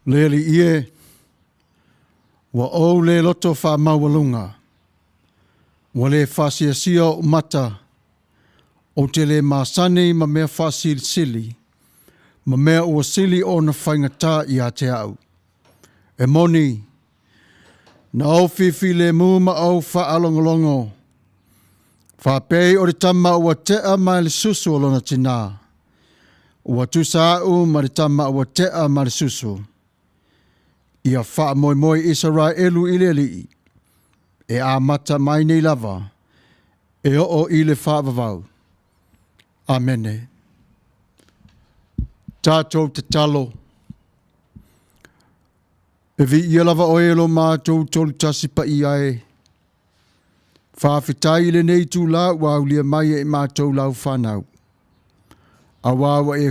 Le Alii e, ua ou le loto faamaualuga, ua le faasiasia ou mata, ou te le masani ma mea faasilisili, ma mea ua sili ona faigata ia te au. E moni, na ou fifilemu ma ou faalogologo, faapei o le tama ua tea mai le susu o lona tinā, ua tusa au ma le tama ua tea ma le susu. Ia faamoemoe Isaraelu i le Alii, e amata mai nei lava, e oo i le faavavau. Amene. Tatou tatalo. E viia lava oe e lo matou tolutasi paia e. Faafetai i lenei itulā ua aulia mai e i matou lau fanau. Auā ua e